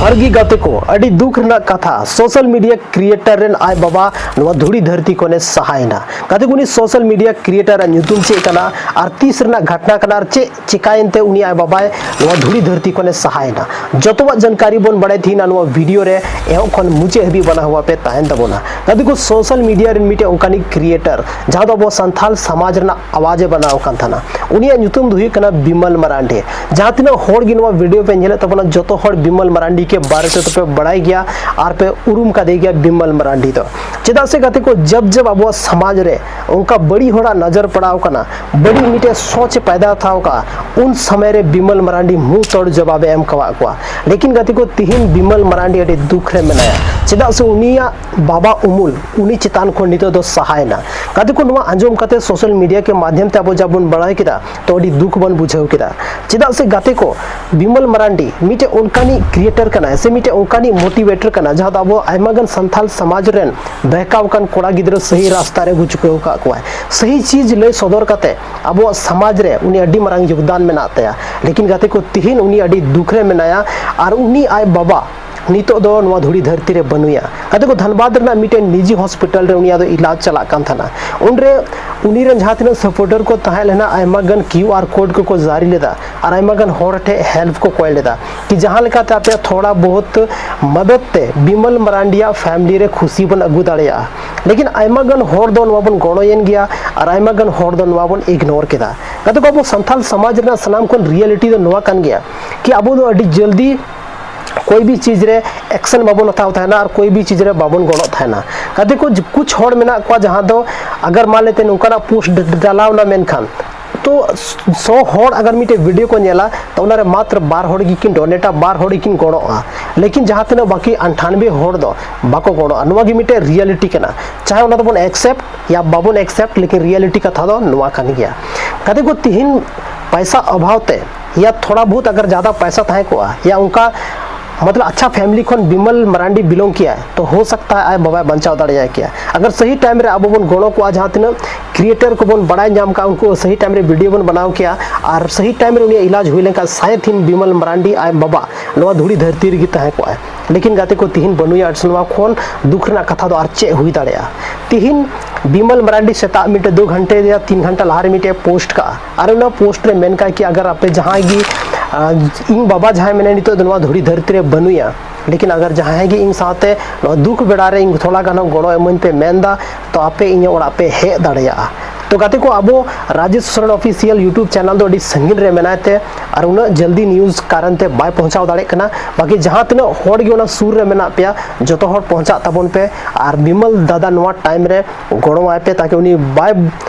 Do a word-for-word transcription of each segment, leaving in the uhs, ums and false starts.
ᱟᱨ ᱜᱮ ᱜᱟᱛᱮ ᱠᱚ, ᱟᱹᱰᱤ ᱫᱩᱠ ᱨᱮᱱᱟᱜ ᱠᱟᱛᱷᱟ, social media creator ᱨᱮᱱ ᱟᱡ ᱵᱟᱵᱟ ᱱᱚᱣᱟ ᱫᱷᱩᱲᱤ ᱫᱷᱟᱹᱨᱛᱤ ᱠᱷᱚᱱᱮ ᱥᱟᱦᱟᱭᱮᱱᱟ᱾ ᱜᱟᱛᱮ ᱠᱚ, ᱩᱱᱤ social media creator ᱟᱜ ᱧᱩᱛᱩᱢ ᱪᱮᱫ ᱠᱟᱱᱟ ᱟᱨ ᱛᱤᱥ ᱨᱮᱱᱟᱜ ᱜᱷᱚᱴᱱᱟ ᱠᱟᱱᱟ ᱟᱨ ᱪᱮᱫ ᱪᱤᱠᱟᱭᱮᱱ ᱛᱮ ᱩᱱᱤ ᱟᱡ ᱵᱟᱵᱟᱭ ᱱᱚᱣᱟ ᱫᱷᱩᱲᱤ ᱫᱷᱟᱹᱨᱛᱤ ᱠᱷᱚᱱᱮ ᱥᱟᱦᱟᱭᱮᱱᱟ, ᱡᱚᱛᱚᱣᱟᱜ ᱡᱟᱱᱠᱟᱨᱤ ᱵᱚᱱ ᱵᱟᱲᱟᱭ ᱛᱟᱦᱮᱱᱟ ᱱᱚᱣᱟ video ᱨᱮ᱾ ᱮᱦᱚᱵ ᱠᱷᱚᱱ ᱢᱩᱪᱟᱹᱫ ᱦᱟᱹᱵᱤᱡ ᱵᱟᱱᱟ ᱦᱚᱣᱟ ᱯᱮ ᱛᱟᱦᱮᱱ ᱛᱟᱵᱚᱱᱟ᱾ ᱜᱟᱛᱮ ᱠᱚ, social media ᱨᱮᱱ ᱢᱤᱫᱴᱮᱱ ᱚᱱᱠᱟᱱᱤᱡ creator, ᱡᱟᱦᱟᱸ ᱫᱚ ᱟᱵᱚ ᱥᱟᱱᱛᱟᱞ ᱥᱚᱢᱟᱡᱽ ᱨᱮᱱᱟᱜ ᱟᱣᱟᱡᱽ ᱮ ᱵᱮᱱᱟᱣ ᱟᱠᱟᱱ ᱛᱟᱦᱮᱱᱟ᱾ ᱩᱱᱤᱭᱟᱜ ᱧᱩᱛᱩᱢ ᱫᱚ ᱦᱩᱭᱩᱜ ᱠᱟᱱᱟ ᱵᱤᱢᱚᱞ ᱢᱟᱨᱟᱱᱰᱤ᱾ ᱡᱟᱦᱟᱸ ᱛᱤᱱᱟᱹᱜ ᱦᱚᱲ ᱜᱮ ᱱᱚᱣᱟ video ᱯᱮ ᱧᱮᱞᱮᱫ ᱛᱟᱵᱚᱱᱟ, ᱡᱚᱛᱚ ᱦᱚᱲ ᱵᱤᱢᱚᱞ ᱢᱟᱨᱟᱱᱰᱤ ᱠᱮ ᱵᱟᱨᱮ ᱛᱮ ᱫᱚᱯᱮ ᱵᱟᱲᱟᱭ ᱜᱮᱭᱟ ᱟᱨ ᱯᱮ ᱩᱨᱩᱢ ᱠᱟᱫᱮ ᱜᱮᱭᱟ ᱵᱤᱢᱚᱞ ᱢᱟᱨᱟᱱᱰᱤ ᱫᱚ᱾ ᱪᱮᱫᱟᱜ ᱥᱮ ᱜᱟᱛᱮ ᱠᱚ, ᱡᱟᱵ ᱡᱟᱵ ᱟᱵᱚᱣᱟᱜ ᱥᱚᱢᱟᱡᱽ ᱨᱮ ᱚᱱᱠᱟ ᱵᱟᱹᱲᱤᱡ ᱦᱚᱲᱟᱜ ᱱᱚᱡᱚᱨ ᱯᱟᱲᱟᱣ ᱟᱠᱟᱱᱟ, ᱵᱟᱹᱲᱤᱡ ᱢᱤᱫᱴᱮᱡ ᱥᱚᱪ ᱮ ᱯᱟᱭᱫᱟ ᱛᱷᱟᱣ ᱠᱟᱜᱼᱟ, ᱩᱱ ᱥᱚᱢᱚᱭ ᱨᱮ ᱵᱤᱢᱚᱞ ᱢᱟᱨᱟᱱᱰᱤ ᱢᱩᱸᱦ ᱛᱚᱲ ᱡᱚᱵᱟᱵ ᱮ ᱮᱢ ᱠᱟᱣᱟᱫ ᱠᱚᱣᱟ᱾ ᱞᱮᱠᱤᱱ ᱜᱟᱛᱮ ᱠᱚ, ᱛᱤᱦᱤᱧ ᱵᱤᱢᱚᱞ ᱢᱟᱨᱟᱱᱰᱤ ᱟᱹᱰᱤ ᱫᱩᱠ ᱨᱮ ᱢᱮᱱᱟᱭᱟ᱾ ᱪᱮᱫᱟᱜ ᱥᱮ ᱩᱱᱤᱭᱟᱜ ᱵᱟᱵᱟ ᱩᱢᱩᱞ ᱩᱱᱤ ᱪᱮᱛᱟᱱ ᱠᱷᱚᱱ ᱱᱤᱛᱚᱜ ᱫᱚ ᱥᱟᱦᱟᱭᱮᱱᱟ᱾ ᱜᱟᱛᱮ ᱠᱚ, ᱱᱚᱣᱟ ᱟᱸᱡᱚᱢ ᱠᱟᱛᱮ social media ᱠᱮ ᱢᱟᱫᱷᱭᱚᱢ ᱛᱮ ᱟᱵᱚ ᱡᱟ ᱵᱚᱱ ᱵᱟᱲᱟᱭ ᱠᱮᱫᱟ, ᱛᱚ ᱟᱹᱰᱤ ᱫᱩᱠ ᱵᱚᱱ ᱵᱩᱡᱷᱟᱹᱣ ᱠᱮᱫᱟ᱾ ᱪᱮᱫᱟᱜ ᱥᱮ ᱜᱟᱛᱮ ᱠᱚ, ᱵᱤᱢᱚᱞ ᱢᱟᱨᱟᱱᱰᱤ ᱢᱤᱫᱴᱮᱡ ᱚᱱᱠᱟᱱᱤᱡ creator ᱠᱟᱱᱟᱭ ᱥᱮ ᱢᱤᱫᱴᱮᱡ ᱚᱱᱠᱟᱱᱤᱡ motivator ᱠᱟᱱᱟ, ᱡᱟᱦᱟᱸ ᱫᱚ ᱟᱵᱚ ᱟᱭᱢᱟ ᱜᱟᱱ ᱥᱟᱱᱛᱟᱞ ᱥᱚᱢᱟᱡᱽ ᱨᱮᱱ ᱵᱮᱦᱠᱟᱣ ᱟᱠᱟᱱ ᱠᱚᱲᱟ ᱜᱤᱫᱽᱨᱟᱹ ᱥᱟᱹᱦᱤ ᱨᱟᱥᱛᱟ ᱨᱮ ᱟᱹᱜᱩ ᱪᱩᱠᱟᱹᱣ ᱟᱠᱟᱫ ᱠᱚᱣᱟᱭ᱾ ᱥᱟᱹᱦᱤ ᱪᱤᱡᱽ ᱞᱟᱹᱭ ᱥᱚᱫᱚᱨ ᱠᱟᱛᱮ ᱟᱵᱚᱣᱟᱜ ᱥᱚᱢᱟᱡᱽ ᱨᱮ ᱩᱱᱤ ᱟᱹᱰᱤ ᱢᱟᱨᱟᱝ ᱭᱳᱜᱽᱫᱟᱱ ᱢᱮᱱᱟᱜ ᱛᱟᱭᱟ᱾ ᱞᱮᱠᱤᱱ ᱜᱟᱛᱮ ᱠᱚ, ᱛᱤᱦᱤᱧ ᱩᱱᱤ ᱟᱹᱰᱤ ᱫᱩᱠ ᱨᱮ ᱢᱮᱱᱟᱭᱟ ᱟᱨ ᱩᱱᱤ ᱟᱡ ᱵᱟᱵᱟ ᱱᱤᱛᱚᱜ ᱫᱚ ᱱᱚᱣᱟ ᱫᱷᱩᱲᱤ ᱫᱷᱟᱹᱨᱛᱤ ᱨᱮ ᱵᱟᱹᱱᱩᱭᱟ᱾ ᱜᱟᱛᱮ ᱠᱚ, ᱫᱷᱟᱱᱵᱟᱫᱽ ᱨᱮᱱᱟᱜ ᱢᱤᱫᱴᱮᱱ ᱱᱤᱡᱤ hospital ᱨᱮ ᱩᱱᱤᱭᱟᱜ ᱫᱚ ᱤᱞᱟᱡᱽ ᱪᱟᱞᱟᱜ ᱠᱟᱱ ᱛᱟᱦᱮᱱᱟ᱾ ᱩᱱᱨᱮ ᱩᱱᱤ ᱨᱮᱱ ᱡᱟᱦᱟᱸ ᱛᱤᱱᱟᱹᱜ supporter ᱠᱚ ᱛᱟᱦᱮᱸ ᱞᱮᱱᱟ, ᱟᱭᱢᱟ ᱜᱟᱱ QR code ᱠᱚᱠᱚ ᱡᱟᱹᱨᱤ ᱞᱮᱫᱟ ᱟᱨ ᱟᱭᱢᱟ ᱜᱟᱱ ᱦᱚᱲ ᱴᱷᱮᱱ help ᱠᱚ ᱠᱚᱭ ᱞᱮᱫᱟ, ᱠᱤ ᱡᱟᱦᱟᱸ ᱞᱮᱠᱟᱛᱮ ᱟᱯᱮᱭᱟᱜ ᱛᱷᱚᱲᱟ ᱵᱚᱦᱩᱛ ᱢᱟᱫᱚᱫ ᱛᱮ ᱵᱤᱢᱚᱞ ᱢᱟᱨᱟᱱᱰᱤᱭᱟᱜ family ᱨᱮ ᱠᱷᱩᱥᱤ ᱵᱚᱱ ᱟᱹᱜᱩ ᱫᱟᱲᱮᱭᱟᱜᱼᱟ᱾ ᱞᱮᱠᱤᱱ ᱟᱭᱢᱟ ᱜᱟᱱ ᱦᱚᱲ ᱫᱚ ᱱᱚᱣᱟ ᱵᱚᱱ ᱜᱚᱲᱚᱭᱮᱱ ᱜᱮᱭᱟ ᱟᱨ ᱟᱭᱢᱟ ᱜᱟᱱ ᱦᱚᱲ ᱫᱚ ᱱᱚᱣᱟ ᱵᱚᱱ ignore ᱠᱮᱫᱟ᱾ ᱜᱟᱛᱮ ᱠᱚ, ᱟᱵᱚ ᱥᱟᱱᱛᱟᱞ ᱥᱚᱢᱟᱡᱽ ᱨᱮᱱᱟᱜ ᱥᱟᱱᱟᱢ ᱠᱷᱚᱱ reality ᱫᱚ ᱱᱚᱣᱟ ᱠᱟᱱ ᱜᱮᱭᱟ ᱠᱤ ᱟᱵᱚ ᱫᱚ ᱟᱹᱰᱤ ᱡᱚᱞᱫᱤ ᱠᱚᱭ ᱵᱤ ᱪᱤᱡᱽ ᱨᱮ action ᱵᱟᱵᱚᱱ ᱦᱟᱛᱟᱣ ᱛᱟᱦᱮᱱᱟ ᱟᱨ ᱠᱚᱭ ᱵᱤ ᱪᱤᱡᱽ ᱨᱮ ᱵᱟᱵᱚᱱ ᱜᱚᱲᱚᱜ ᱛᱟᱦᱮᱱᱟ᱾ ᱜᱟᱛᱮ ᱠᱚ, ᱠᱩᱪ ᱦᱚᱲ ᱢᱮᱱᱟᱜ ᱠᱚᱣᱟ ᱡᱟᱦᱟᱸ ᱫᱚ ᱟᱜᱟᱨ ᱢᱟᱱ ᱞᱮᱛᱮ ᱱᱚᱝᱠᱟᱱᱟᱜ post ᱰᱟᱞᱟᱣ ᱮᱱᱟ, ᱢᱮᱱᱠᱷᱟᱱ ᱛᱚ ᱥᱚ ᱦᱚᱲ ᱟᱜᱟᱨ ᱢᱤᱫᱴᱮᱡ video ᱠᱚ ᱧᱮᱞᱟ, ᱛᱚ ᱚᱱᱟᱨᱮ ᱢᱟᱛᱨᱚ ᱵᱟᱨ ᱦᱚᱲ ᱜᱮᱠᱤᱱ donate ᱟ, ᱵᱟᱨ ᱦᱚᱲ ᱜᱮᱠᱤᱱ ᱜᱚᱲᱚᱜᱼᱟ᱾ ᱞᱮᱠᱤᱱ ᱡᱟᱦᱟᱸ ᱛᱤᱱᱟᱹᱜ ᱵᱟᱹᱠᱤ ᱟᱱᱴᱷᱟᱱᱵᱮ ᱦᱚᱲ ᱫᱚ ᱵᱟᱠᱚ ᱜᱚᱲᱚᱜᱼᱟ᱾ ᱱᱚᱣᱟ ᱜᱮ ᱢᱤᱫᱴᱮᱡ reality ᱠᱟᱱᱟ, ᱪᱟᱦᱮ ᱚᱱᱟ ᱫᱚᱵᱚᱱ accept ᱭᱟ ᱵᱟᱵᱚᱱ accept, ᱞᱮᱠᱤᱱ reality ᱠᱟᱛᱷᱟ ᱫᱚ ᱱᱚᱣᱟ ᱠᱟᱱ ᱜᱮᱭᱟ᱾ ᱜᱟᱛᱮ ᱠᱚ, ᱛᱤᱦᱤᱧ ᱯᱟᱭᱥᱟ ᱚᱵᱷᱟᱣ ᱛᱮ ᱭᱟ ᱛᱷᱚᱲᱟ ᱵᱚᱦᱩᱛ ᱟᱜᱟᱨ ᱡᱟᱫᱟ ᱯᱟᱭᱥᱟ ᱛᱟᱦᱮᱸ ᱠᱚᱜᱼᱟ ᱭᱟ ᱚᱱᱠᱟ मतलब अच्छा फैमिली ᱠᱷᱚᱱ ᱵᱤᱢᱚᱞ ᱢᱟᱨᱟᱱᱰᱤ ᱵᱤᱞᱚᱝ ᱠᱮᱭᱟ, ᱛᱚ ᱦᱳ ᱥᱟᱠᱛᱟ ᱦᱟᱭ ᱟᱡ ᱵᱟᱵᱟᱭ ᱵᱟᱧᱪᱟᱣ ᱫᱟᱲᱮᱭᱟᱭ ᱠᱮᱭᱟ᱾ ᱟᱜᱟᱨ ᱥᱟᱹᱦᱤ ᱴᱟᱭᱤᱢ ᱨᱮ ᱟᱵᱚ ᱵᱚᱱ ᱜᱚᱲᱚ ᱠᱚᱣᱟ, ᱡᱟᱦᱟᱸ ᱛᱤᱱᱟᱹᱜ ᱠᱨᱤᱭᱮᱴᱟᱨ ᱠᱚᱵᱚᱱ ᱵᱟᱲᱟᱭ ᱧᱟᱢ ᱠᱟᱜ, ᱩᱱᱠᱩ ᱥᱟᱹᱦᱤ ᱴᱟᱭᱤᱢ ᱨᱮ ᱵᱷᱤᱰᱤᱭᱳ ᱵᱚᱱ ᱵᱮᱱᱟᱣ ᱠᱮᱭᱟ ᱟᱨ ᱥᱟᱹᱦᱤ ᱴᱟᱭᱤᱢ ᱨᱮ ᱩᱱᱤᱭᱟᱜ ᱤᱞᱟᱡᱽ ᱦᱩᱭ ᱞᱮᱱᱠᱷᱟᱱ, ᱥᱟᱭᱮᱫ ᱦᱤᱱ ᱵᱤᱢᱚᱞ ᱢᱟᱨᱟᱱᱰᱤ ᱟᱡ ᱵᱟᱵᱟ ᱱᱚᱣᱟ ᱫᱷᱩᱲᱤ ᱫᱷᱟᱹᱨᱛᱤ ᱨᱮᱜᱮ ᱛᱟᱦᱮᱸ ᱠᱚᱜᱼᱟᱭ᱾ ᱞᱮᱠᱤᱱ ᱜᱟᱛᱮ ᱠᱚ, ᱛᱤᱦᱤᱧ ᱵᱟᱹᱱᱩᱭᱟ ᱟᱨ ᱱᱚᱣᱟ ᱠᱷᱚᱱ ᱫᱩᱠ ᱨᱮᱱᱟᱜ ᱠᱟᱛᱷᱟ ᱫᱚ ᱟᱨ ᱪᱮᱫ ᱦᱩᱭ ᱫᱟᱲᱮᱭᱟᱜᱼᱟ? ᱛᱤᱦᱤᱧ ᱵᱤᱢᱚᱞ ᱢᱟᱨᱟᱱᱰᱤ ᱥᱮᱛᱟᱜ ᱢᱤᱫᱴᱮᱡ ᱫᱩ ᱜᱷᱚᱱᱴᱮ ᱭᱟ ᱛᱤᱱ ᱜᱷᱚᱱᱴᱟ ᱞᱟᱦᱟ ᱨᱮ ᱢᱤᱫᱴᱮᱡ ᱯᱳᱥᱴ ᱠᱟᱜᱼᱟ ᱟᱨ ᱚᱱᱟ ᱯᱳᱥᱴ ᱨᱮ ᱢᱮᱱ ᱠᱟᱜᱼᱟ ᱠᱤ ᱟᱜᱟᱨ ᱟᱯᱮ ᱡᱟᱦᱟᱸᱭ ᱜᱮ, ᱟᱸ, ᱤᱧ ᱵᱟᱵᱟ ᱡᱟᱦᱟᱸᱭ ᱢᱮᱱᱟᱭᱟ ᱱᱤᱛᱚᱜ ᱫᱚ ᱱᱚᱣᱟ ᱫᱷᱩᱲᱤ ᱫᱷᱟᱹᱨᱛᱤ ᱨᱮ ᱵᱟᱹᱱᱩᱭᱟ, ᱞᱮᱠᱤᱱ ᱟᱜᱟᱨ ᱡᱟᱦᱟᱸᱭ ᱜᱮ ᱤᱧ ᱥᱟᱶᱛᱮ ᱱᱚᱣᱟ ᱫᱩᱠ ᱵᱮᱲᱟ ᱨᱮ ᱤᱧ ᱛᱷᱚᱲᱟ ᱜᱟᱱ ᱦᱚᱸ ᱜᱚᱲᱚ ᱮᱢᱟᱹᱧ ᱯᱮ ᱢᱮᱱᱫᱟ, ᱛᱚ ᱟᱯᱮ ᱤᱧᱟᱹᱜ ᱚᱲᱟᱜ ᱯᱮ ᱦᱮᱡ ᱫᱟᱲᱮᱭᱟᱜᱼᱟ᱾ ᱛᱚ ᱜᱟᱛᱮ ᱠᱚ, ᱟᱵᱚ Rajesh Soren official YouTube channel ᱫᱚ ᱟᱹᱰᱤ ᱥᱟᱺᱜᱤᱧ ᱨᱮ ᱢᱮᱱᱟᱭ ᱛᱮ ᱟᱨ ᱩᱱᱟᱹᱜ ᱡᱚᱞᱫᱤ ᱱᱤᱭᱩᱡᱽ ᱠᱟᱨᱚᱱ ᱛᱮ ᱵᱟᱭ ᱯᱳᱣᱪᱷᱟᱣ ᱫᱟᱲᱮᱭᱟᱜ ᱠᱟᱱᱟ᱾ ᱵᱟᱠᱤ ᱡᱟᱦᱟᱸ ᱛᱤᱱᱟᱹᱜ ᱦᱚᱲ ᱜᱮ ᱚᱱᱟ ᱥᱩᱨ ᱨᱮ ᱢᱮᱱᱟᱜ ᱯᱮᱭᱟ, ᱡᱚᱛᱚ ᱦᱚᱲ ᱯᱳᱣᱪᱷᱟᱜ ᱛᱟᱵᱚᱱ ᱯᱮ᱾ ᱟᱨ ᱵᱤᱢᱚᱞ ᱫᱟᱫᱟ ᱱᱚᱣᱟ ᱴᱟᱭᱤᱢ ᱨᱮ ᱜᱚᱲᱚᱣᱟᱭ ᱯᱮ, ᱛᱟᱠᱤ ᱩᱱᱤ ᱵᱟᱭ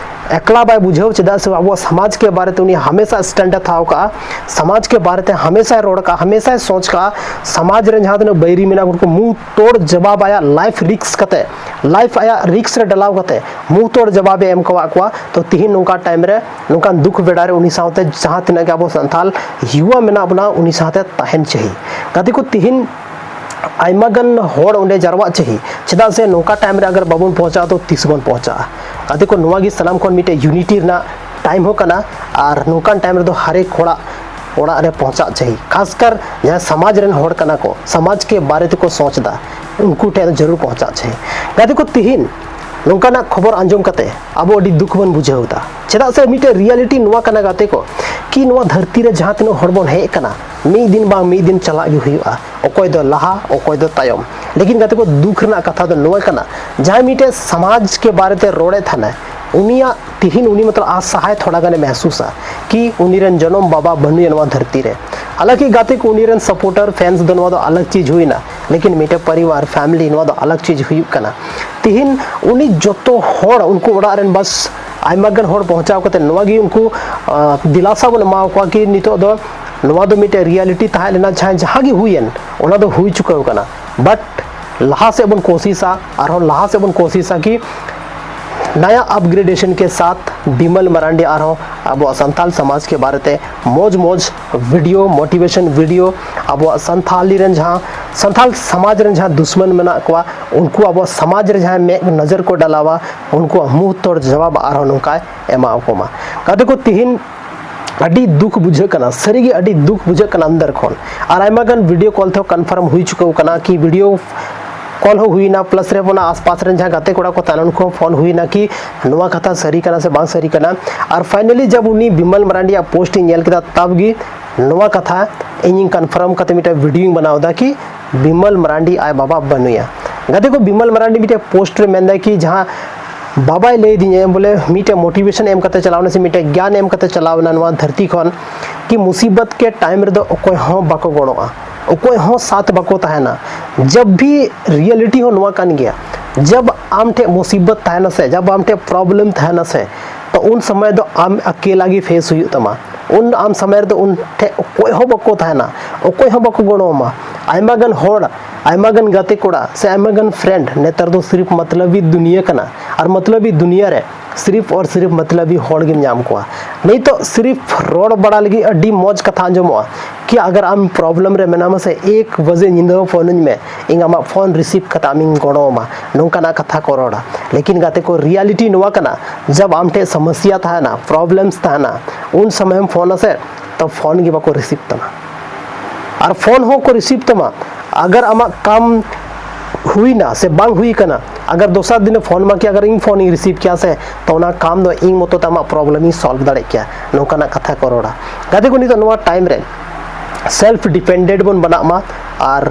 ᱮᱠᱞᱟ ᱵᱟᱭ ᱵᱩᱡᱷᱟᱹᱣ᱾ ᱪᱮᱫᱟᱜ ᱥᱮ ᱟᱵᱚᱣᱟᱜ ᱥᱚᱢᱟᱡᱽ ᱠᱮ ᱵᱟᱨᱮ ᱛᱮ ᱩᱱᱤ ᱦᱟᱢᱮᱥᱟ ᱥᱴᱮᱱᱰ ᱮ ᱛᱷᱟᱣ ᱠᱟᱜᱼᱟ, ᱥᱚᱢᱟᱡᱽ ᱠᱮ ᱵᱟᱨᱮ ᱛᱮ ᱦᱟᱢᱮᱥᱟᱭ ᱨᱚᱲ ᱠᱟᱜᱼᱟ, ᱦᱟᱢᱮᱥᱟᱭ ᱥᱚᱪ ᱠᱟᱜᱼᱟ᱾ ᱥᱚᱢᱟᱡᱽ ᱨᱮᱱ ᱡᱟᱦᱟᱸ ᱛᱤᱱᱟᱹᱜ ᱵᱟᱹᱭᱨᱤ ᱢᱮᱱᱟᱜ ᱠᱚ, ᱩᱱᱠᱩ ᱢᱩᱸᱦ ᱛᱚᱲ ᱡᱟᱵᱟᱵ ᱟᱭᱟᱜ ᱞᱟᱭᱤᱯᱷ ᱨᱤᱠᱥ ᱠᱟᱛᱮ, ᱞᱟᱭᱤᱯᱷ ᱟᱭᱟᱜ ᱨᱤᱠᱥ ᱨᱮ ᱰᱟᱞᱟᱣ ᱠᱟᱛᱮ ᱢᱩᱸᱦ ᱛᱚᱲ ᱡᱟᱵᱟᱵ ᱮ ᱮᱢ ᱠᱟᱣᱟᱫ ᱠᱚᱣᱟ᱾ ᱛᱚ ᱛᱤᱦᱤᱧ ᱱᱚᱝᱠᱟ ᱴᱟᱭᱤᱢ ᱨᱮ, ᱱᱚᱝᱠᱟᱱ ᱫᱩᱠ ᱵᱮᱲᱟ ᱨᱮ ᱩᱱᱤ ᱥᱟᱶᱛᱮ ᱡᱟᱦᱟᱸ ᱛᱤᱱᱟᱹᱜ ᱜᱮ ᱟᱵᱚ ᱥᱟᱱᱛᱟᱞ ᱭᱩᱣᱟ ᱢᱮᱱᱟᱜ ᱵᱚᱱᱟ, ᱩᱱᱤ ᱥᱟᱶᱛᱮ ᱛᱟᱦᱮᱱ ᱪᱟᱹᱦᱤ᱾ ᱜᱟᱛᱮ ᱠᱚ, ᱛᱤᱦᱤᱧ ᱟᱭᱢᱟ ᱜᱟᱱ ᱦᱚᱲ ᱚᱸᱰᱮ ᱡᱟᱨᱣᱟᱜ ᱪᱟᱹᱦᱤ᱾ ᱪᱮᱫᱟᱜ ᱥᱮ ᱱᱚᱝᱠᱟ ᱴᱟᱭᱤᱢ ᱨᱮ ᱟᱜᱟᱨ ᱵᱟᱵᱚᱱ ᱯᱳᱣᱪᱷᱟᱜᱼᱟ, ᱛᱚ ᱛᱤᱥ ᱵᱚᱱ ᱯᱳᱣᱪᱷᱟᱜᱼᱟ? ᱜᱟᱛᱮ ᱠᱚ, ᱱᱚᱣᱟ ᱜᱮ ᱥᱟᱱᱟᱢ ᱠᱷᱚᱱ ᱢᱤᱫᱴᱮᱡ ᱭᱩᱱᱤᱴᱤ ᱨᱮᱱᱟᱜ ᱴᱟᱭᱤᱢ ᱦᱚᱸ ᱠᱟᱱᱟ᱾ ᱟᱨ ᱱᱚᱝᱠᱟᱱ ᱴᱟᱭᱤᱢ ᱨᱮᱫᱚ ᱦᱟᱨᱮᱠ ᱦᱚᱲᱟᱜ ᱚᱲᱟᱜ ᱨᱮ ᱯᱳᱣᱪᱷᱟᱜ ᱪᱟᱹᱦᱤ, ᱠᱷᱟᱥᱠᱟᱨ ᱡᱟᱦᱟᱸᱭ ᱥᱚᱢᱟᱡᱽ ᱨᱮᱱ ᱦᱚᱲ ᱠᱟᱱᱟ ᱠᱚ, ᱥᱚᱢᱟᱡᱽ ᱠᱮ ᱵᱟᱨᱮ ᱛᱮᱠᱚ ᱥᱚᱪ ᱮᱫᱟ, ᱩᱱᱠᱩ ᱴᱷᱮᱱ ᱡᱟᱹᱨᱩᱲ ᱯᱳᱣᱪᱷᱟᱜ ᱪᱟᱹᱦᱤ᱾ ᱜᱟᱛᱮ ᱠᱚ, ᱛᱤᱦᱤᱧ ᱱᱚᱝᱠᱟᱱᱟᱜ ᱠᱷᱚᱵᱚᱨ ᱟᱸᱡᱚᱢ ᱠᱟᱛᱮ ᱟᱵᱚ ᱟᱹᱰᱤ ᱫᱩᱠ ᱵᱚᱱ ᱵᱩᱡᱷᱟᱹᱣ ᱮᱫᱟ᱾ ᱪᱮᱫᱟᱜ ᱥᱮ ᱢᱤᱫᱴᱮᱡ ᱨᱤᱭᱟᱞᱤᱴᱤ ᱱᱚᱣᱟ ᱠᱟᱱᱟ ᱜᱟᱛᱮ ᱠᱚ, ᱠᱤ ᱱᱚᱣᱟ ᱫᱷᱟᱹᱨᱛᱤ ᱨᱮ ᱡᱟᱦᱟᱸ ᱛᱤᱱᱟᱹᱜ ᱦᱚᱲ ᱵᱚᱱ ᱦᱮᱡ ᱟᱠᱟᱱᱟ, ᱢᱤᱫ ᱫᱤᱱ ᱵᱟᱝ ᱢᱤᱫ ᱫᱤᱱ ᱪᱟᱞᱟᱜ ᱜᱮ ᱦᱩᱭᱩᱜᱼᱟ, ᱚᱠᱚᱭ ᱫᱚ ᱞᱟᱦᱟ, ᱚᱠᱚᱭ ᱫᱚ ᱛᱟᱭᱚᱢ᱾ ᱞᱮᱠᱤᱱ ᱜᱟᱛᱮ ᱠᱚ, ᱫᱩᱠ ᱨᱮᱱᱟᱜ ᱠᱟᱛᱷᱟ ᱫᱚ ᱱᱚᱣᱟ ᱠᱟᱱᱟ, ᱡᱟᱦᱟᱸᱭ ᱢᱤᱫᱴᱮᱡ ᱥᱚᱢᱟᱡᱽ ᱠᱮ ᱵᱟᱨᱮ ᱛᱮ ᱨᱚᱲᱮᱫ ᱛᱟᱦᱮᱱᱟᱭ, ᱩᱱᱤᱭᱟᱜ ᱛᱤᱦᱤᱧ ᱩᱱᱤ ᱢᱚᱛᱞᱚᱵ ᱟᱥᱟᱦᱟᱭ ᱛᱷᱚᱲᱟ ᱜᱟᱱᱮ ᱢᱮᱦᱥᱩᱥᱟ ᱠᱤ ᱩᱱᱤ ᱨᱮᱱ ᱡᱚᱱᱚᱢ ᱵᱟᱵᱟ ᱵᱟᱹᱱᱩᱭᱟ ᱱᱚᱣᱟ ᱫᱷᱟᱹᱨᱛᱤ ᱨᱮ᱾ ᱦᱟᱞᱟᱸᱠᱤ ᱜᱟᱛᱮ ᱠᱚ, ᱩᱱᱤ ᱨᱮᱱ ᱥᱟᱯᱳᱨᱴᱟᱨ, ᱯᱷᱮᱱᱥ ᱫᱚ ᱱᱚᱣᱟ ᱫᱚ ᱟᱞᱟᱜᱽ ᱪᱤᱡᱽ ᱦᱩᱭᱱᱟ, ᱞᱮᱠᱤᱱ ᱢᱤᱫᱴᱮᱡ ᱯᱚᱨᱤᱵᱟᱨ, ᱯᱷᱮᱢᱤᱞᱤ, ᱱᱚᱣᱟ ᱫᱚ ᱟᱞᱟᱜᱽ ᱪᱤᱡᱽ ᱦᱩᱭᱩᱜ ᱠᱟᱱᱟ᱾ ᱛᱤᱦᱤᱧ ᱩᱱᱤ ᱡᱚᱛᱚ ᱦᱚᱲ, ᱩᱱᱠᱩ ᱚᱲᱟᱜ ᱨᱮᱱ ᱵᱟᱥ ᱟᱭᱢᱟ ᱜᱟᱱ ᱦᱚᱲ ᱯᱳᱣᱪᱷᱟᱣ ᱠᱟᱛᱮ ᱱᱚᱣᱟ ᱜᱮ ᱩᱱᱠᱩ, ᱟᱸ, ᱫᱤᱞᱟᱥᱟ ᱵᱚᱱ ᱮᱢᱟ ᱠᱚᱣᱟ ᱠᱤ ᱱᱤᱛᱚᱜ ᱫᱚ ᱱᱚᱣᱟ ᱫᱚ ᱢᱤᱫᱴᱮᱡ ᱨᱤᱭᱟᱞᱤᱴᱤ ᱛᱟᱦᱮᱸ ᱞᱮᱱᱟ, ᱡᱟᱦᱟᱸ, ᱡᱟᱦᱟᱸ ᱜᱮ ᱦᱩᱭᱮᱱ, ᱚᱱᱟ ᱫᱚ ᱦᱩᱭ ᱪᱩᱠᱟᱹᱣ ᱠᱟᱱᱟ᱾ ᱵᱟᱴ ᱞᱟᱦᱟ ᱥᱮᱫ ᱵᱚᱱ ᱠᱳᱥᱤᱥᱟ, ᱟᱨᱦᱚᱸ ᱞᱟᱦᱟ ᱥᱮᱫ ᱵᱚᱱ ᱠᱳᱥᱤᱥᱟ ᱠᱤ नया अपग्रेडेशन के साथ विमल मरांडी आरहों ᱟᱵᱚᱣᱟᱜ ᱥᱟᱱᱛᱟᱞ ᱥᱚᱢᱟᱡᱽ ᱠᱮ ᱵᱟᱨᱮ ᱛᱮ ᱢᱚᱡᱽ ᱢᱚᱡᱽ ᱵᱷᱤᱰᱤᱭᱳ, ᱢᱳᱴᱤᱵᱷᱮᱥᱚᱱ ᱵᱷᱤᱰᱤᱭᱳ, ᱟᱵᱚᱣᱟᱜ ᱥᱟᱱᱛᱟᱞᱤ ᱨᱮᱱ ᱡᱟᱦᱟᱸ, ᱥᱟᱱᱛᱟᱞ ᱥᱚᱢᱟᱡᱽ ᱨᱮᱱ ᱡᱟᱦᱟᱸ ᱫᱩᱥᱢᱟᱱ ᱢᱮᱱᱟᱜ ᱠᱚᱣᱟ, ᱩᱱᱠᱩ ᱟᱵᱚᱣᱟᱜ ᱥᱚᱢᱟᱡᱽ ᱨᱮ ᱡᱟᱦᱟᱸᱭ ᱢᱮᱫ ᱱᱚᱡᱚᱨ ᱠᱚ ᱰᱟᱞᱟᱣᱟ, ᱩᱱᱠᱩᱣᱟᱜ ᱢᱩᱸᱦ ᱛᱚᱲ ᱡᱚᱵᱟᱵ ᱟᱨᱦᱚᱸ ᱱᱚᱝᱠᱟᱭ ᱮᱢᱟ ᱠᱚ ᱢᱟ᱾ ᱜᱟᱛᱮ ᱠᱚ, ᱛᱤᱦᱤᱧ ᱟᱹᱰᱤ ᱫᱩᱠ ᱵᱩᱡᱷᱟᱹᱜ ᱠᱟᱱᱟ, ᱥᱟᱹᱨᱤᱜᱮ ᱟᱹᱰᱤ ᱫᱩᱠ ᱵᱩᱡᱷᱟᱹᱜ ᱠᱟᱱᱟ ᱟᱱᱫᱟᱨ ᱠᱷᱚᱱ᱾ ᱟᱨ ᱟᱭᱢᱟ ᱜᱟᱱ ᱵᱷᱤᱰᱤᱭᱳ ᱠᱚᱞ ᱛᱮᱦᱚᱸ ᱠᱚᱱᱯᱷᱟᱨᱢ ᱦᱩᱭ ᱪᱩᱠᱟᱹᱣ ᱠᱟᱱᱟ ᱠᱤ ᱵᱷᱤᱰᱤᱭᱳ ᱠᱚᱞ ᱦᱚᱸ ᱦᱩᱭᱱᱟ, ᱯᱞᱟᱥ ᱨᱮ ᱚᱱᱟ ᱟᱥᱯᱟᱥ ᱨᱮᱱ ᱡᱟᱦᱟᱸ ᱜᱟᱛᱮ ᱠᱚᱲᱟ ᱠᱚ ᱛᱟᱦᱮᱱᱟ, ᱩᱱᱠᱩ ᱦᱚᱸ ᱯᱷᱳᱱ ᱦᱩᱭᱱᱟ ᱠᱤ ᱱᱚᱣᱟ ᱠᱟᱛᱷᱟ ᱥᱟᱹᱨᱤ ᱠᱟᱱᱟ ᱥᱮ ᱵᱟᱝ ᱥᱟᱹᱨᱤ ᱠᱟᱱᱟ᱾ ᱟᱨ ᱯᱷᱟᱭᱱᱟᱞᱤ ᱡᱟᱵ ᱩᱱᱤ ᱵᱤᱢᱚᱞ ᱢᱟᱨᱟᱱᱰᱤᱭᱟᱜ ᱯᱳᱥᱴ ᱤᱧ ᱧᱮᱞ ᱠᱮᱫᱟ, ᱛᱟᱵ ᱜᱮ ᱱᱚᱣᱟ ᱠᱟᱛᱷᱟ ᱤᱧᱤᱧ ᱠᱚᱱᱯᱷᱟᱨᱢ ᱠᱟᱛᱮ ᱢᱤᱫᱴᱮᱱ ᱵᱷᱤᱰᱤᱭᱳᱧ ᱵᱮᱱᱟᱣ ᱮᱫᱟ ᱠᱤ ᱵᱤᱢᱚᱞ ᱢᱟᱨᱟᱱᱰᱤ ᱟᱡ ᱵᱟᱵᱟ ᱵᱟᱹᱱᱩᱭᱟ᱾ ᱜᱟᱛᱮ ᱠᱚ, ᱵᱤᱢᱚᱞ ᱢᱟᱨᱟᱱᱰᱤ ᱢᱤᱫᱴᱮᱱ ᱯᱳᱥᱴ ᱨᱮ ᱢᱮᱱᱫᱟᱭ ᱠᱤ ᱡᱟᱦᱟᱸ ᱵᱟᱵᱟᱭ ᱞᱟᱹᱭ ᱫᱤᱧᱟᱹ ᱵᱚᱞᱮ ᱢᱤᱫᱴᱮᱱ ᱢᱳᱴᱤᱵᱷᱮᱥᱚᱱ ᱮᱢ ᱠᱟᱛᱮ ᱪᱟᱞᱟᱣ ᱮᱱᱟ ᱥᱮ ᱢᱤᱫᱴᱮᱱ ᱜᱮᱭᱟᱱ ᱮᱢ ᱠᱟᱛᱮ ᱪᱟᱞᱟᱣ ᱮᱱᱟ ᱱᱚᱣᱟ ᱫᱷᱟᱹᱨᱛᱤ ᱠᱷᱚᱱ ᱠᱤ ᱢᱩᱥᱤᱵᱚᱛ ᱠᱮ ᱴᱟᱭᱤᱢ ᱨᱮᱫᱚ ᱚᱠᱚᱭ ᱦᱚᱸ ᱵᱟᱠᱚ ᱜᱚᱲᱚᱜᱼᱟ, ᱚᱠᱚᱭ ᱦᱚᱸ ᱥᱟᱛᱷ ᱵᱟᱠᱚ ᱛᱟᱦᱮᱱᱟ᱾ ᱡᱟᱵ ᱵᱷᱤ ᱨᱤᱭᱮᱞᱤᱴᱤ ᱦᱚᱸ ᱱᱚᱣᱟ ᱠᱟᱱ ᱜᱮᱭᱟ, ᱡᱟᱵ ᱟᱢ ᱴᱷᱮᱱ ᱢᱩᱥᱤᱵᱚᱛ ᱛᱟᱦᱮᱱᱟ ᱥᱮ, ᱡᱟᱵ ᱟᱢ ᱴᱷᱮᱱ ᱯᱨᱚᱵᱞᱮᱢ ᱛᱟᱦᱮᱱᱟ ᱥᱮ, ᱛᱚ ᱩᱱ ᱥᱚᱢᱚᱭ ᱫᱚ ᱟᱢ ᱟᱠᱮᱞᱟ ᱜᱮ ᱯᱷᱮᱥ ᱦᱩᱭᱩᱜ ᱛᱟᱢᱟ᱾ ᱩᱱ ᱟᱢ ᱥᱚᱢᱚᱭ ᱨᱮᱫᱚ ᱩᱱ ᱴᱷᱮᱱ ᱚᱠᱚᱭ ᱦᱚᱸ ᱵᱟᱠᱚ ᱛᱟᱦᱮᱱᱟ, ᱚᱠᱚᱭ ᱦᱚᱸ ᱵᱟᱠᱚ ᱜᱚᱲᱚ ᱟᱢᱟ᱾ ᱟᱭᱢᱟ ᱜᱟᱱ ᱦᱚᱲ, ᱟᱭᱢᱟ ᱜᱟᱱ ᱜᱟᱛᱮ ᱠᱚᱲᱟ ᱥᱮ ᱟᱭᱢᱟ ᱜᱟᱱ ᱯᱷᱨᱮᱱᱰ, ᱱᱮᱛᱟᱨ ᱫᱚ ᱥᱤᱨᱤᱯ ᱢᱚᱛᱞᱚᱵᱤ ᱫᱩᱱᱤᱭᱟᱹ ᱠᱟᱱᱟ᱾ ᱟᱨ ᱢᱚᱛᱞᱚᱵᱤ ᱫᱩᱱᱤᱭᱟᱹ ᱨᱮ ᱥᱤᱨᱤᱯ ᱟᱨ ᱥᱤᱨᱤᱯ ᱢᱚᱛᱞᱚᱵᱤ ᱦᱚᱲ ᱜᱮᱢ ᱧᱟᱢ ᱠᱚᱣᱟ᱾ ᱱᱤᱛᱚᱜ ᱥᱤᱨᱤᱯ ᱨᱚᱲ ᱵᱟᱲᱟ ᱞᱟᱹᱜᱤᱫ ᱟᱹᱰᱤ ᱢᱚᱡᱽ ᱠᱟᱛᱷᱟ ᱟᱸᱡᱚᱢᱚᱜᱼᱟ ᱠᱤ ᱟᱜᱟᱨ ᱟᱢ ᱯᱨᱚᱵᱞᱮᱢ ᱨᱮ ᱢᱮᱱᱟᱢᱟ ᱥᱮ, ᱮᱠ ᱵᱟᱡᱮ ᱧᱤᱫᱟᱹ ᱦᱚᱸ ᱯᱷᱳᱱᱟᱹᱧ ᱢᱮ, ᱤᱧ ᱟᱢᱟᱜ ᱯᱷᱳᱱ ᱨᱤᱥᱤᱵᱷ ᱠᱟᱛᱮ ᱟᱢᱤᱧ ᱜᱚᱲᱚ ᱟᱢᱟ, ᱱᱚᱝᱠᱟᱱᱟᱜ ᱠᱟᱛᱷᱟ ᱠᱚ ᱨᱚᱲᱟ᱾ ᱞᱮᱠᱤᱱ ᱜᱟᱛᱮ ᱠᱚ, ᱨᱤᱭᱟᱞᱤᱴᱤ ᱱᱚᱣᱟ ᱠᱟᱱᱟ, ᱡᱟᱵ ᱟᱢ ᱴᱷᱮᱱ ᱥᱚᱢᱚᱥᱭᱟ ᱛᱟᱦᱮᱱᱟ, ᱯᱨᱚᱵᱞᱮᱢᱥ ᱛᱟᱦᱮᱱᱟ, ᱩᱱ ᱥᱚᱢᱚᱭᱮᱢ ᱯᱷᱳᱱᱟ ᱥᱮ, ᱛᱚ ᱯᱷᱳᱱ ᱜᱮ ᱵᱟᱠᱚ ᱨᱤᱥᱤᱵᱷ ᱛᱟᱢᱟ᱾ ᱟᱨ ᱯᱷᱳᱱ ᱦᱚᱸᱠᱚ ᱨᱤᱥᱤᱵᱷ ᱛᱟᱢᱟ, ᱟᱜᱟᱨ ᱟᱢᱟᱜ ᱠᱟᱢ ᱦᱩᱭᱱᱟ ᱥᱮ ᱵᱟᱝ ᱦᱩᱭ ᱠᱟᱱᱟ, ᱟᱜᱟᱨ ᱫᱚᱥᱟᱨ ᱫᱤᱱᱮ ᱯᱷᱳᱱ ᱢᱟ ᱠᱤ ᱟᱜᱟᱨ ᱤᱧ ᱯᱷᱳᱱ ᱤᱧ ᱨᱤᱥᱤᱵᱷ ᱠᱮᱭᱟ ᱥᱮ, ᱛᱚ ᱚᱱᱟ ᱠᱟᱢ ᱫᱚ ᱤᱧ ᱢᱚᱛᱚ ᱛᱮ ᱟᱢᱟᱜ ᱯᱨᱚᱵᱞᱮᱢ ᱤᱧ ᱥᱚᱞᱵᱷ ᱫᱟᱲᱮᱭᱟᱜ ᱠᱮᱭᱟ, ᱱᱚᱝᱠᱟᱱᱟᱜ ᱠᱟᱛᱷᱟ ᱠᱚ ᱨᱚᱲᱟ᱾ ᱜᱟᱛᱮ ᱠᱚ, ᱱᱤᱛᱚᱜ ᱱᱚᱣᱟ ᱴᱟᱭᱤᱢ ᱨᱮ ᱥᱮᱞᱯᱷ ᱰᱤᱯᱮᱱᱰᱮᱱᱴ ᱵᱚᱱ ᱵᱮᱱᱟᱜ ᱢᱟ᱾ ᱟᱨ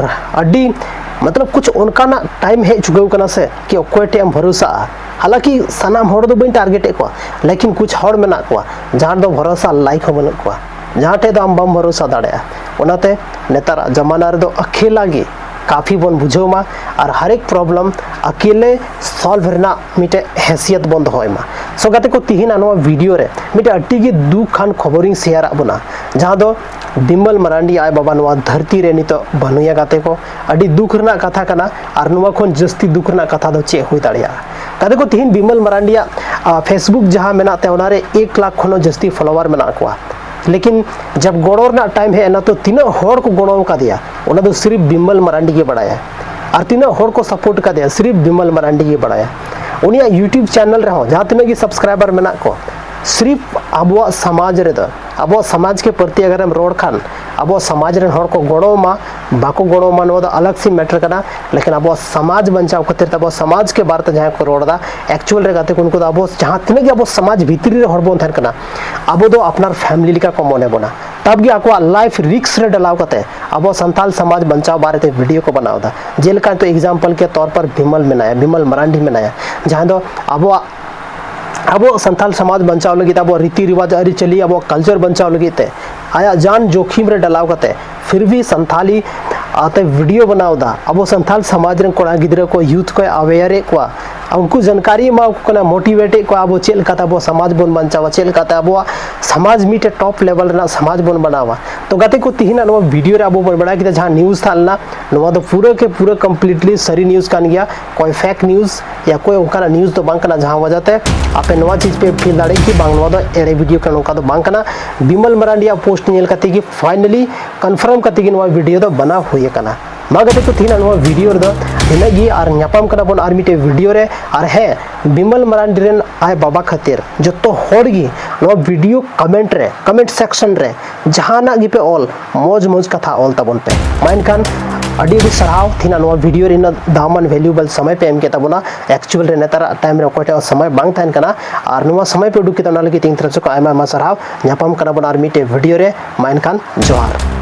ᱟᱹᱰᱤ ᱢᱚᱛᱞᱚᱵ ᱠᱩᱪ ᱚᱱᱠᱟᱱᱟᱜ ᱴᱟᱭᱤᱢ ᱦᱮᱡ ᱪᱩᱠᱟᱹᱣ ᱠᱟᱱᱟ ᱥᱮ ᱠᱤ ᱚᱠᱚᱭ ᱴᱷᱮᱡ ᱮᱢ ᱵᱷᱚᱨᱚᱥᱟᱜᱼᱟ᱾ ᱦᱟᱞᱟᱸᱠᱤ ᱥᱟᱱᱟᱢ ᱦᱚᱲ ᱫᱚ ᱵᱟᱹᱧ ᱴᱟᱨᱜᱮᱴ ᱮᱫ ᱠᱚᱣᱟ, ᱞᱮᱠᱤᱱ ᱠᱩᱪ ᱦᱚᱲ ᱢᱮᱱᱟᱜ ᱠᱚᱣᱟ ᱡᱟᱦᱟᱸ ᱨᱮᱫᱚ ᱵᱷᱚᱨᱚᱥᱟ ᱞᱟᱭᱤᱠ ᱦᱚᱸ ᱵᱟᱹᱱᱩᱜ ᱠᱚᱣᱟ, ᱡᱟᱦᱟᱸ ᱴᱷᱮᱡ ᱫᱚ ᱟᱢ ᱵᱟᱢ ᱵᱷᱚᱨᱚᱥᱟ ᱫᱟᱲᱮᱭᱟᱜᱼᱟ᱾ ᱚᱱᱟᱛᱮ ᱱᱮᱛᱟᱨᱟᱜ ᱡᱟᱢᱟᱱᱟ ᱨᱮᱫᱚ ᱟᱠᱮᱞᱟ ᱜᱮ ᱠᱟᱯᱷᱤ ᱵᱚᱱ ᱵᱩᱡᱷᱟᱹᱣ ᱢᱟ ᱟᱨ ᱦᱟᱨᱮᱠ ᱯᱨᱚᱵᱞᱮᱢ ᱟᱠᱮᱞᱮ ᱥᱚᱞᱵᱷ ᱨᱮᱱᱟᱜ ᱢᱤᱫᱴᱮᱡ ᱦᱮᱥᱤᱭᱟᱛ ᱵᱚᱱ ᱫᱚᱦᱚᱭ ᱢᱟ᱾ So ᱜᱟᱛᱮ ᱠᱚ, ᱛᱤᱦᱤᱧᱟᱜ ᱱᱚᱣᱟ ᱵᱷᱤᱰᱤᱭᱳ ᱨᱮ ᱢᱤᱫᱴᱮᱱ ᱟᱹᱰᱤ ᱜᱮ ᱫᱩᱠ ᱟᱱ ᱠᱷᱚᱵᱚᱨᱤᱧ ᱥᱮᱭᱟᱨᱟᱜ ᱵᱚᱱᱟ, ᱡᱟᱦᱟᱸ ᱫᱚ ᱵᱤᱢᱚᱞ ᱢᱟᱨᱟᱱᱰᱤ ᱟᱡ ᱵᱟᱵᱟ ᱱᱚᱣᱟ ᱫᱷᱟᱹᱨᱛᱤ ᱨᱮ ᱱᱤᱛᱚᱜ ᱵᱟᱹᱱᱩᱭᱟ ᱜᱟᱛᱮ ᱠᱚ᱾ ᱟᱹᱰᱤ ᱫᱩᱠ ᱨᱮᱱᱟᱜ ᱠᱟᱛᱷᱟ ᱠᱟᱱᱟ, ᱟᱨ ᱱᱚᱣᱟ ᱠᱷᱚᱱ ᱡᱟᱹᱥᱛᱤ ᱫᱩᱠ ᱨᱮᱱᱟᱜ ᱠᱟᱛᱷᱟ ᱫᱚ ᱪᱮᱫ ᱦᱩᱭ ᱫᱟᱲᱮᱭᱟᱜᱼᱟ? ᱜᱟᱛᱮ ᱠᱚ, ᱛᱤᱦᱤᱧ ᱵᱤᱢᱚᱞ ᱢᱟᱨᱟᱱᱰᱤᱭᱟᱜ, ᱟ, Facebook ᱡᱟᱦᱟᱸ ᱢᱮᱱᱟᱜ ᱛᱟᱭᱟ, ᱚᱱᱟᱨᱮ ᱮᱠ ᱞᱟᱠᱷ ᱠᱷᱚᱱ ᱦᱚᱸ ᱡᱟᱹᱥᱛᱤ ᱯᱷᱚᱞᱳᱣᱟᱨ ᱢᱮᱱᱟᱜ ᱠᱚᱣᱟ᱾ ᱞᱮᱠᱤᱱ ᱡᱟᱵ ᱜᱚᱲᱚ ᱨᱮᱱᱟᱜ ᱴᱟᱭᱤᱢ ᱦᱮᱡ ᱮᱱᱟ, ᱛᱚ ᱛᱤᱱᱟᱹᱜ ᱦᱚᱲ ᱠᱚ ᱜᱚᱲᱚ ᱟᱠᱟᱫᱮᱭᱟ, ᱚᱱᱟ ᱫᱚ ᱥᱤᱨᱤᱯ ᱵᱤᱢᱚᱞ ᱢᱟᱨᱟᱱᱰᱤ ᱜᱮ ᱵᱟᱲᱟᱭᱟ᱾ ᱟᱨ ᱛᱤᱱᱟᱹᱜ ᱦᱚᱲ ᱠᱚ ᱥᱟᱯᱳᱨᱴ ᱟᱠᱟᱫᱮᱭᱟ, ᱥᱤᱨᱤᱯ ᱵᱤᱢᱚᱞ ᱢᱟᱨᱟᱱᱰᱤ ᱜᱮ ᱵᱟᱲᱟᱭᱟ᱾ ᱩᱱᱤᱭᱟᱜ YouTube ᱪᱮᱱᱮᱞ ᱨᱮᱦᱚᱸ ᱡᱟᱦᱟᱸ ᱛᱤᱱᱟᱹᱜ ᱜᱮ ᱥᱟᱵᱥᱠᱨᱟᱭᱵᱟᱨ ᱢᱮᱱᱟᱜ ᱠᱚ, ᱥᱤᱨᱤᱯ ᱟᱵᱚᱣᱟᱜ ᱥᱚᱢᱟᱡᱽ ᱨᱮᱫᱚ, ᱟᱵᱚᱣᱟᱜ ᱥᱚᱢᱟᱡᱽ ᱠᱮ ᱯᱨᱚᱛᱤ ᱟᱜᱟᱨ ᱮᱢ ᱨᱚᱲ ᱠᱷᱟᱱ, ᱟᱵᱚᱣᱟᱜ ᱥᱚᱢᱟᱡᱽ ᱨᱮᱱ ᱦᱚᱲ ᱠᱚ ᱜᱚᱲᱚ ᱟᱢᱟ, ᱵᱟᱠᱚ ᱜᱚᱲᱚ ᱟᱢᱟ, ᱱᱚᱣᱟ ᱫᱚ ᱟᱞᱟᱜᱽ ᱥᱤ ᱢᱮᱴᱟᱨ ᱠᱟᱱᱟ᱾ ᱞᱮᱠᱤᱱ ᱟᱵᱚᱣᱟᱜ ᱥᱚᱢᱟᱡᱽ ᱵᱟᱧᱪᱟᱣ ᱠᱷᱟᱹᱛᱤᱨ ᱛᱮ, ᱟᱵᱚᱣᱟᱜ ᱥᱚᱢᱟᱡᱽ ᱠᱮ ᱵᱟᱨᱮ ᱛᱮ ᱡᱟᱦᱟᱸᱭ ᱠᱚ ᱨᱚᱲ ᱮᱫᱟ, ᱮᱠᱪᱩᱣᱟᱞ ᱨᱮ ᱜᱟᱛᱮ ᱠᱚ, ᱩᱱᱠᱩ ᱫᱚ ᱟᱵᱚ ᱡᱟᱦᱟᱸ ᱛᱤᱱᱟᱹᱜ ᱜᱮ ᱟᱵᱚ ᱥᱚᱢᱟᱡᱽ ᱵᱷᱤᱛᱨᱤ ᱨᱮ ᱦᱚᱲ ᱵᱚᱱ ᱛᱟᱦᱮᱱ ᱠᱟᱱᱟ, ᱟᱵᱚ ᱫᱚ ᱟᱯᱱᱟᱨ ᱯᱷᱮᱢᱤᱞᱤ ᱞᱮᱠᱟ ᱠᱚ ᱢᱚᱱᱮ ᱵᱚᱱᱟ᱾ ᱛᱟᱵ ᱜᱮ ᱟᱠᱚᱣᱟᱜ ᱞᱟᱭᱤᱯᱷ ᱨᱤᱠᱥ ᱨᱮ ᱰᱟᱞᱟᱣ ᱠᱟᱛᱮ ᱟᱵᱚ ᱥᱟᱱᱛᱟᱞ ᱥᱚᱢᱟᱡᱽ ᱵᱟᱧᱪᱟᱣ ᱵᱟᱨᱮ ᱛᱮ ᱵᱷᱤᱰᱤᱭᱳ ᱠᱚ ᱵᱮᱱᱟᱣ ᱮᱫᱟ᱾ ᱡᱮᱞᱮᱠᱟ ᱱᱤᱛᱚᱜ ᱮᱠᱡᱟᱢᱯᱚᱞ ᱠᱮ ᱛᱚᱨ ᱯᱟᱨ ᱵᱤᱢᱚᱞ ᱢᱮᱱᱟᱭᱟ, ᱵᱤᱢᱚᱞ ᱢᱟᱨᱟᱱᱰᱤ ᱢᱮᱱᱟᱭᱟ, ᱡᱟᱦᱟᱸᱭ ᱫᱚ ᱟᱵᱚᱣᱟᱜ ᱟᱵᱚ ᱥᱟᱱᱛᱟᱞ ᱥᱚᱢᱟᱡᱽ ᱵᱟᱧᱪᱟᱣ ᱞᱟᱹᱜᱤᱫ, ᱟᱵᱚᱣᱟᱜ ᱨᱤᱛᱤ ᱨᱤᱣᱟᱡᱽ, ᱟᱹᱨᱤᱪᱟᱹᱞᱤ, ᱟᱵᱚᱣᱟᱜ ᱠᱟᱞᱪᱟᱨ ᱵᱟᱧᱪᱟᱣ ᱞᱟᱹᱜᱤᱫ ᱛᱮ ᱟᱭᱟᱜ ᱡᱟᱱ ᱡᱳᱠᱷᱤᱢ ᱨᱮ ᱰᱟᱞᱟᱣ ᱠᱟᱛᱮ ᱯᱷᱤᱨ ᱵᱷᱤ ᱥᱟᱱᱛᱷᱟᱞᱤ ᱟᱛᱮ ᱵᱷᱤᱰᱤᱭᱳ ᱵᱮᱱᱟᱣ ᱮᱫᱟ, ᱟᱵᱚ ᱥᱟᱱᱛᱟᱞ ᱥᱚᱢᱟᱡᱽ ᱨᱮᱱ ᱠᱚᱲᱟ ᱜᱤᱫᱽᱨᱟᱹ ᱠᱚ, ᱭᱩᱛᱷ ᱠᱚᱭ ᱟᱣᱮᱭᱟᱨ ᱮᱫ ᱠᱚᱣᱟ, ᱩᱱᱠᱩ ᱡᱟᱱᱠᱟᱨᱤ ᱮᱢᱟ ᱠᱚ ᱠᱟᱱᱟ, ᱢᱳᱴᱤᱵᱷᱮᱴ ᱮᱫ ᱠᱚᱣᱟ, ᱟᱵᱚ ᱪᱮᱫ ᱞᱮᱠᱟᱛᱮ ᱟᱵᱚ ᱥᱚᱢᱟᱡᱽ ᱵᱚᱱ ᱵᱟᱧᱪᱟᱣᱟ, ᱪᱮᱫ ᱞᱮᱠᱟᱛᱮ ᱟᱵᱚᱣᱟᱜ ᱥᱚᱢᱟᱡᱽ ᱢᱤᱫᱴᱮᱡ ᱴᱚᱯ ᱞᱮᱵᱮᱞ ᱨᱮᱱᱟᱜ ᱥᱚᱢᱟᱡᱽ ᱵᱚᱱ ᱵᱮᱱᱟᱣᱟ᱾ ᱛᱚ ᱜᱟᱛᱮ ᱠᱚ, ᱛᱤᱦᱤᱧᱟᱜ ᱱᱚᱣᱟ ᱵᱷᱤᱰᱤᱭᱳ ᱨᱮ ᱟᱵᱚ ᱵᱚᱱ ᱵᱟᱲᱟᱭ ᱠᱮᱫᱟ ᱡᱟᱦᱟᱸ ᱱᱤᱭᱩᱡᱽ ᱛᱟᱦᱮᱸ ᱞᱮᱱᱟ, ᱱᱚᱣᱟ ᱫᱚ ᱯᱩᱨᱟᱹ ᱠᱮ ᱯᱩᱨᱟᱹ ᱠᱚᱢᱯᱞᱤᱴᱞᱤ ᱥᱟᱹᱨᱤ ᱱᱤᱭᱩᱡᱽ ᱠᱟᱱ ᱜᱮᱭᱟ, ᱠᱚᱭ ᱯᱷᱮᱠ ᱱᱤᱭᱩᱡᱽ ᱭᱟ ᱠᱚᱭ ᱚᱱᱠᱟᱱᱟᱜ ᱱᱤᱭᱩᱡᱽ ᱫᱚ ᱵᱟᱝ ᱠᱟᱱᱟ, ᱡᱟᱦᱟᱸ ᱣᱟᱡᱟᱛᱮ ᱟᱯᱮ ᱱᱚᱣᱟ ᱪᱤᱡᱽ ᱯᱮ ᱯᱷᱤᱞ ᱫᱟᱲᱮᱭᱟᱜ ᱠᱤ ᱵᱟᱝ, ᱱᱚᱣᱟ ᱫᱚ ᱮᱲᱮ ᱵᱷᱤᱰᱤᱭᱳ ᱠᱟᱱᱟ, ᱱᱚᱝᱠᱟ ᱫᱚ ᱵᱟᱝ ᱠᱟᱱᱟ᱾ ᱵᱤᱢᱚᱞ ᱢᱟᱨᱟᱱᱰᱤᱭᱟᱜ ᱯᱳᱥᱴ ᱧᱮᱞ ᱠᱟᱛᱮ ᱜᱮ ᱯᱷᱟᱭᱱᱟᱞᱤ ᱠᱚᱱᱯᱷᱟᱨᱢ ᱠᱟᱛᱮ ᱜᱮ ᱱᱚᱣᱟ ᱵᱷᱤᱰᱤᱭᱳ ᱫᱚ ᱵᱮᱱᱟᱣ ᱦᱩᱭ ᱟᱠᱟᱱᱟ᱾ ᱢᱟ ᱜᱟᱛᱮ ᱠᱚ, ᱛᱤᱦᱤᱧᱟᱜ ᱱᱚᱣᱟ ᱵᱷᱤᱰᱤᱭᱳ ᱨᱮᱫᱚ ᱤᱱᱟᱹᱜ ᱜᱮ, ᱟᱨ ᱧᱟᱯᱟᱢ ᱠᱟᱱᱟ ᱵᱚᱱ ᱟᱨ ᱢᱤᱫᱴᱮᱡ ᱵᱷᱤᱰᱤᱭᱳ ᱨᱮ᱾ ᱟᱨ ᱦᱮᱸ, ᱵᱤᱢᱚᱞ ᱢᱟᱨᱟᱱᱰᱤ ᱨᱮᱱ ᱟᱡ ᱵᱟᱵᱟ ᱠᱷᱟᱹᱛᱤᱨ ᱡᱚᱛᱚ ᱦᱚᱲ ᱜᱮ ᱱᱚᱣᱟ ᱵᱷᱤᱰᱤᱭᱳ ᱠᱚᱢᱮᱱᱴ ᱨᱮ, ᱠᱚᱢᱮᱱᱴ ᱥᱮᱠᱥᱚᱱ ᱨᱮ ᱡᱟᱦᱟᱱᱟᱜ ᱜᱮᱯᱮ ᱚᱞ, ᱢᱚᱡᱽ ᱢᱚᱡᱽ ᱠᱟᱛᱷᱟ ᱚᱞ ᱛᱟᱵᱚᱱ ᱯᱮ᱾ ᱢᱟ ᱮᱱᱠᱷᱟᱱ ᱟᱹᱰᱤ ᱟᱹᱰᱤ ᱥᱟᱨᱦᱟᱣ ᱛᱤᱦᱤᱧᱟᱜ ᱱᱚᱣᱟ ᱵᱷᱤᱰᱤᱭᱳ ᱨᱮ ᱤᱱᱟᱹᱜ ᱫᱟᱢᱟᱱ ᱵᱷᱮᱞᱩᱵᱮᱞ ᱥᱚᱢᱚᱭ ᱯᱮ ᱮᱢ ᱠᱮᱫ ᱛᱟᱵᱚᱱᱟ᱾ ᱮᱠᱪᱩᱣᱟᱞ ᱨᱮ ᱱᱮᱛᱟᱨᱟᱜ ᱴᱟᱭᱤᱢ ᱨᱮ ᱚᱠᱚᱭ ᱴᱷᱮᱱ ᱦᱚᱸ ᱥᱚᱢᱚᱭ ᱵᱟᱝ ᱛᱟᱦᱮᱱ ᱠᱟᱱᱟ, ᱟᱨ ᱱᱚᱣᱟ ᱥᱚᱢᱚᱭ ᱯᱮ ᱩᱰᱩᱠ ᱠᱮᱫᱟ, ᱚᱱᱟ ᱞᱟᱹᱜᱤᱫ ᱤᱧ ᱛᱚᱨᱚᱯ ᱥᱮᱫ ᱠᱷᱚᱱ ᱟᱭᱢᱟ ᱟᱭᱢᱟ ᱥᱟᱨᱦᱟᱣ᱾ ᱧᱟᱯᱟᱢ ᱠᱟᱱᱟ ᱵᱚᱱ ᱟᱨ ᱢᱤᱫᱴᱮᱡ ᱵᱷᱤᱰᱤᱭᱳ ᱨᱮ᱾ ᱢᱟ ᱮᱱᱠᱷᱟᱱ ᱡᱚᱦᱟᱨ᱾